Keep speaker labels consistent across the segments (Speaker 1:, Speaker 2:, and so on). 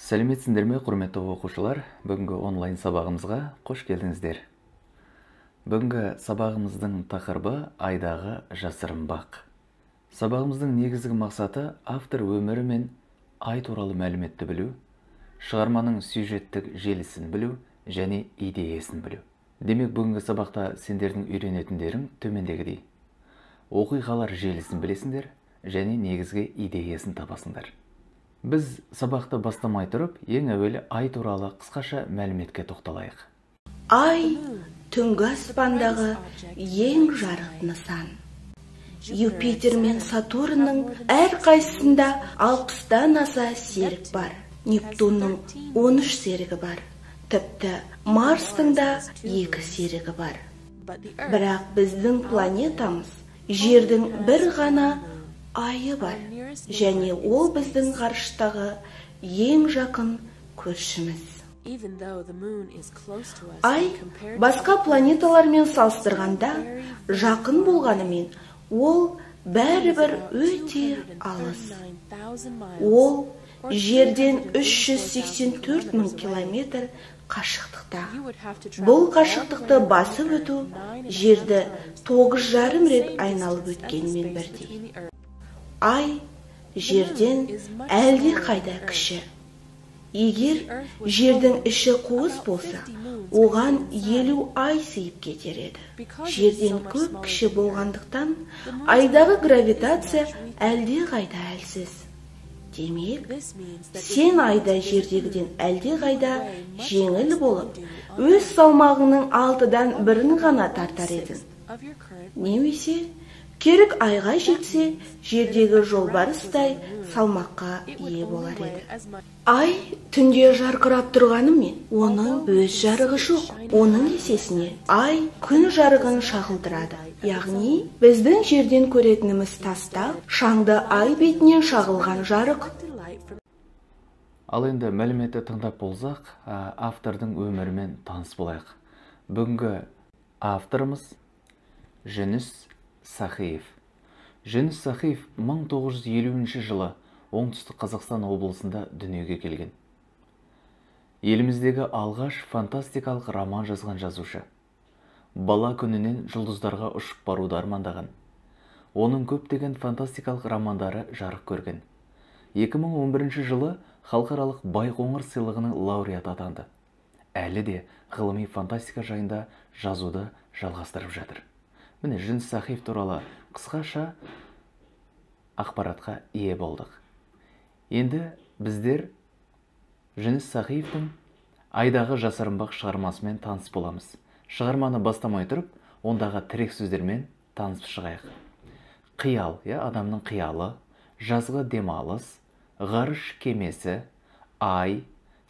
Speaker 1: Сәлеметсіңдер ме, құрметті оқушылар? Бүгінгі онлайн сабағымызға қош келдіңіздер. Бүгінгі сабағымыздың тақырыбы айдағы жасырын бақ. Сабағымыздың негізгі мақсаты автор өмірі мен ай туралы мәліметті білу, шығарманың сюжеттік желісін білу және идеясын білу. Демек, бүгінгі сабақта сендердің үйренетіндерің төмендегідей. Оқиғалар желісін білесіңдер және негізгі идеясын табасыңдар. Біз сабақты бастамай тұрып, ең әуелі ай туралы қысқаша мәліметке тоқталайық.
Speaker 2: Ай түнгі аспандағы ең жарық нысан. Юпитер мен Сатурнның әрқайсысында 60-тан аса серік бар. Нептунның 13 серігі бар. Тіпті Марстың да 2 серігі бар. Бірақ біздің планетамыз Жердің бір ғана айы бар, және ол біздің ғарыштағы ең жақын көршіміз. Ай басқа планеталармен салыстырғанда жақын болғанымен, ол бәрібір өте алыс. Ол Жерден 384 мың километр қашықтықта. Бұл қашықтықты басып өту Жерді 9,5 рет айналып өткенмен бірдей. Ай Жерден әлде қайда кіші. Егер Жердің іші қуыс болса, оған 50 ай сыйып кетер еді. Жерден көп кіші болғандықтан, айдағы гравитация әлде қайда әлсіз. Демек, сен айда жердегіден әлде қайда жеңіл болып, өз салмағыңның 6-дан 1-ін ғана тартар едің. Немесе керік айға жетсе, жердегі жолбарыстай салмаққа ие болар еді. Ай түнде жарқырап тұрғанымен, оның өз жарығы жоқ. Оның есесіне ай күн жарығын шағылдырады. Яғни, біздің жерден көретініміз таста, шаңды ай бетінен шағылған жарық.
Speaker 1: Ал енді мәліметті тыңдап болсақ, автордың өмірімен таныс болайық. Бүгінгі авторымыз Жүніс Сахиев. Жүніс Сахиев 1950 жылы Оңтүстік Қазақстан облысында дүниеге келген. Еліміздегі алғаш фантастикалық роман жазған жазушы. Бала күнінен жұлдыздарға ұшып баруды армандаған. Оның көптеген фантастикалық романдары жарық көрген. 2011 жылы халықаралық Байқоңыр сыйлығының лауреаты атанды. Әлі де ғылыми фантастика жайында жазуды жалғастырып жатыр. Міне, Жүніс Сахиев туралы қысқаша ақпаратқа ие болдық. Енді біздер Жүніс Сахиевтің Айдағы жасырынбақ шығармасымен таныс боламыз. Шығарманы бастамай тұрып, ондағы тірек сөздермен танысып шығайық. Қиял, адамның қиялы, жазғы демалыс, ғарыш кемесі, ай,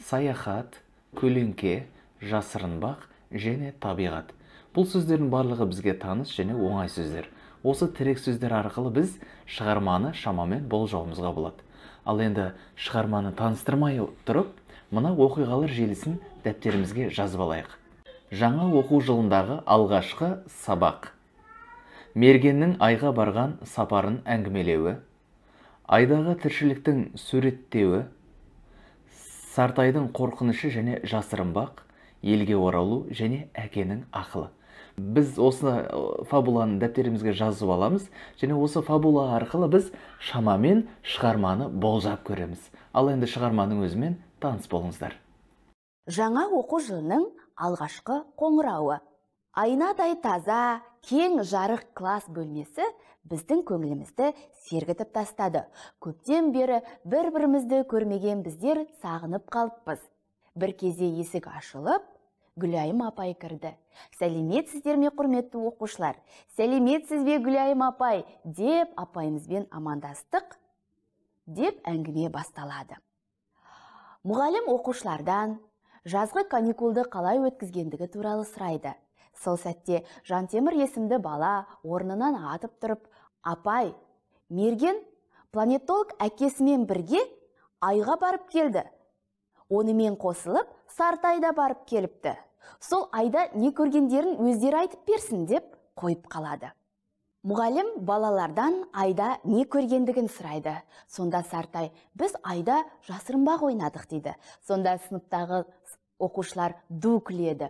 Speaker 1: саяхат, көлеңке, жасырынбақ және табиғат. Бұл сөздердің барлығы бізге таныс және оңай сөздер. Осы тірек сөздер арқылы біз шығарманы шамамен болжауымызға болады. Ал енді шығарманы таныстырмай тұрып, мына оқиғалар желісін дәптерімізге жазып алайық. Жаңа оқу жылындағы алғашқы сабақ. Мергеннің айға барған сапарын әңгімелеуі, айдағы тіршіліктің суреттеуі, Сартайдың қорқынышы және жасырынбақ, елге оралу және әкенің ақылы. Біз осы фабуланы дәптерімізге жазып аламыз және осы фабула арқылы біз шамамен шығарманы болжап көреміз. Ал енді шығарманың өзімен таныс болыңыздар.
Speaker 3: Жаңа оқу жылының алғашқы қоңырауы. Айнадай таза, кең жарық класс бөлмесі біздің көңілімізді сергітіп тастады. Көптен бері бір-бірімізді көрмеген біздер сағынып қалыппыз. Бір кезде есік ашылып, Гүлайым апай кірді. Сәлеметсіздер ме, құрметті оқушылар? Сәлеметсіз бе, Гүлайым апай? Деп апайымызбен амандастық, деп әңгіме басталады. Мұғалім оқушылардан жазғы каникулды қалай өткізгендігі туралы сұрайды. Сол сәтте Жантемір есімді бала орнынан атып тұрып, апай, Мерген планетолог әкесімен бірге айға барып келді. Онымен қосылып, Сартай да барып келіпті. Сол айда не көргендерін өздері айтып берсін деп қойып қалады. Мұғалім балалардан айда не көргендігін сұрайды. Сонда Сартай, біз айда жасырынбақ ойнадық дейді. Сонда сыныптағы оқушылар ду күледі.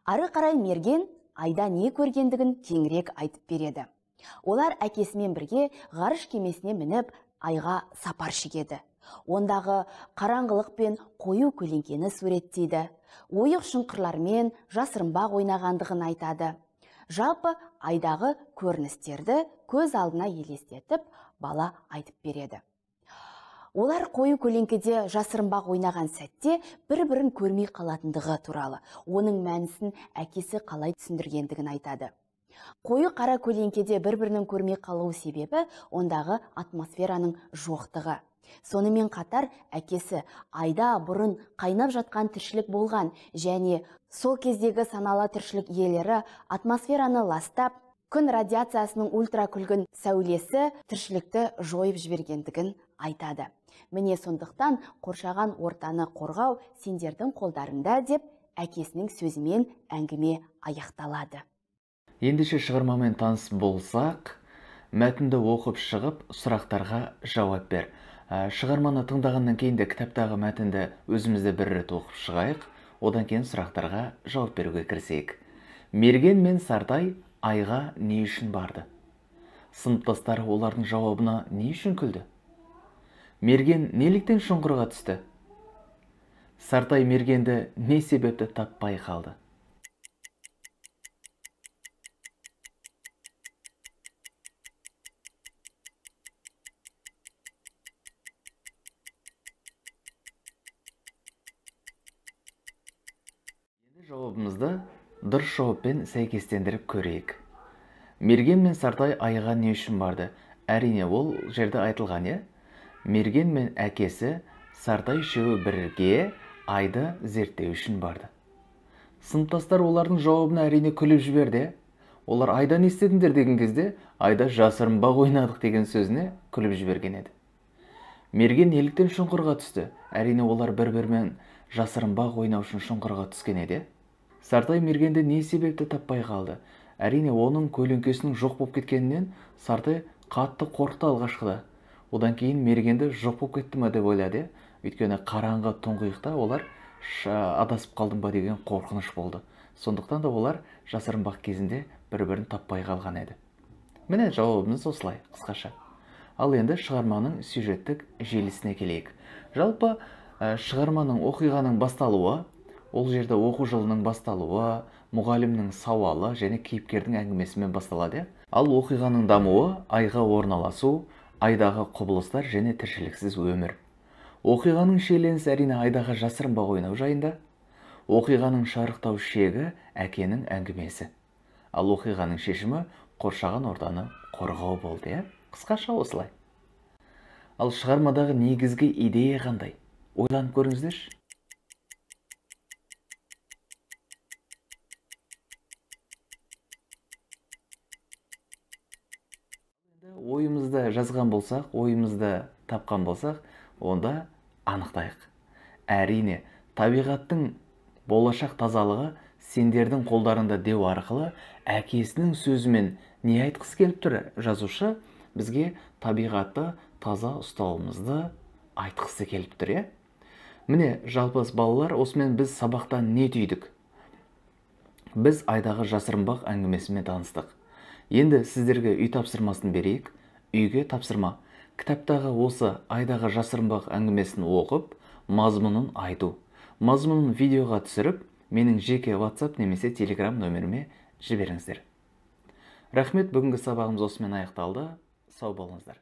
Speaker 3: Ары қарай Мерген айда не көргендігін кеңірек айтып береді. Олар әкесімен бірге ғарыш кемесіне мініп, айға сапар шегеді. Ондағы қараңғылық пен қою көлеңкені суреттейді. Ойық шұңқырлармен жасырынбақ ойнағандығын айтады. Жалпы айдағы көріністерді көз алдына елестетіп, бала айтып береді. Олар қою көлеңкеде жасырынбақ ойнаған сәтте бір-бірін көрмей қалатындығы туралы, оның мәнісін әкесі қалай түсіндіргендігін айтады. Қою қара көлеңкеде бір-бірінің көрмей қалуы себебі ондағы атмосфераның жоқтығы. Сонымен қатар әкесі айда бұрын қайнап жатқан тіршілік болған және сол кездегі саналы тіршілік иелері атмосфераны ластап, күн радиациясының ультракүлгін сәулесі тіршілікті жойып жібергендігін айтады. Міне сондықтан қоршаған ортаны қорғау сендердің қолдарыңда деп әкесінің сөзімен әңгіме аяқталады.
Speaker 1: Ендеше шығармамен таныс болсақ, мәтінді оқып шығып, сұрақтарға жауап бер. Шығарманы тыңдағаннан кейін де кітаптағы мәтінді өзімізде бір рет оқып шығайық, одан кейін сұрақтарға жауап беруге кірісейік. Мерген мен Сартай айға не үшін барды? Сыныптастары олардың жауабына не үшін күлді? Мерген неліктен шұңқырға түсті? Сартай Мергенді не себепті таппай қалды? Жауабымызды дұрыс жауаппен сәйкестендіріп көрейік. Мерген мен Сартай айға не үшін барды? Әрине, ол жерде айтылған, е? Мерген мен әкесі Сартай үшеуі бірге айды зерттеу үшін барды. Сыныптастар олардың жауабына әрине күліп жіберді. Олар айда не істедіңдер деген кезде, айда жасырынбақ ойнадық деген сөзіне күліп жіберген еді. Мерген неліктен шұңқырға түсті? Әрине, олар бір-бірімен жасырынбақ ойнау үшін шұңқырға түскен еді. Сартай Мергенді не себепті таппай қалды? Әрине, оның көлеңкесінің жоқ болып кеткенінен Сартай қатты қорықты алғашқыда. Одан кейін Мергенді жоқ болып кетті ма деп ойлады. Өйткені қараңғы тұңғиықта олар адасып қалдым ба деген қорқыныш болды. Сондықтан да олар жасырынбақ кезінде бір-бірін таппай қалған еді. Міне жауабымыз осылай, қысқаша. Ал енді шығарманың сюжеттік желісіне келейік. Жалпы шығарманың оқиғаның басталуы, ол жерде оқу жылының басталуы, мұғалімнің сауалы және кейіпкердің әңгімесімен басталады. Ал оқиғаның дамуы айға орналасу, айдағы құбылыстар және тіршіліксіз өмір. Оқиғаның шиеленісі әрине айдағы жасырынбақ ойнау жайында. Оқиғаның шарықтау шегі әкенің әңгімесі. Ал оқиғаның шешімі қоршаған ортаны қорғау болды. Қысқаша осылай. Ал шығармадағы негізгі идея қандай? Ойланып көріңіздерші. Ойымызды жазған болсақ, ойымызды тапқан болсақ, онда анықтайық. Әрине, табиғаттың болашақ тазалығы сендердің қолдарында деу арқылы әкесінің сөзімен не айтқысы келіп тұр? Жазушы бізге табиғатты таза ұстауымызды айтқысы келіп тұр, е? Міне, жалпы балалар, осымен біз сабақтан не түйдік? Біз айдағы жасырынбақ әңгімесімен таныстық. Енді сіздерге үй тапсырмасын берейік. Үйге тапсырма. Кітаптағы осы айдағы жасырынбақ әңгімесін оқып, мазмұнын айту. Мазмұнын видеоға түсіріп, менің жеке WhatsApp немесе Telegram нөміріме жіберіңіздер. Рахмет, бүгінгі сабағымыз осымен аяқталды. Сау болыңыздар.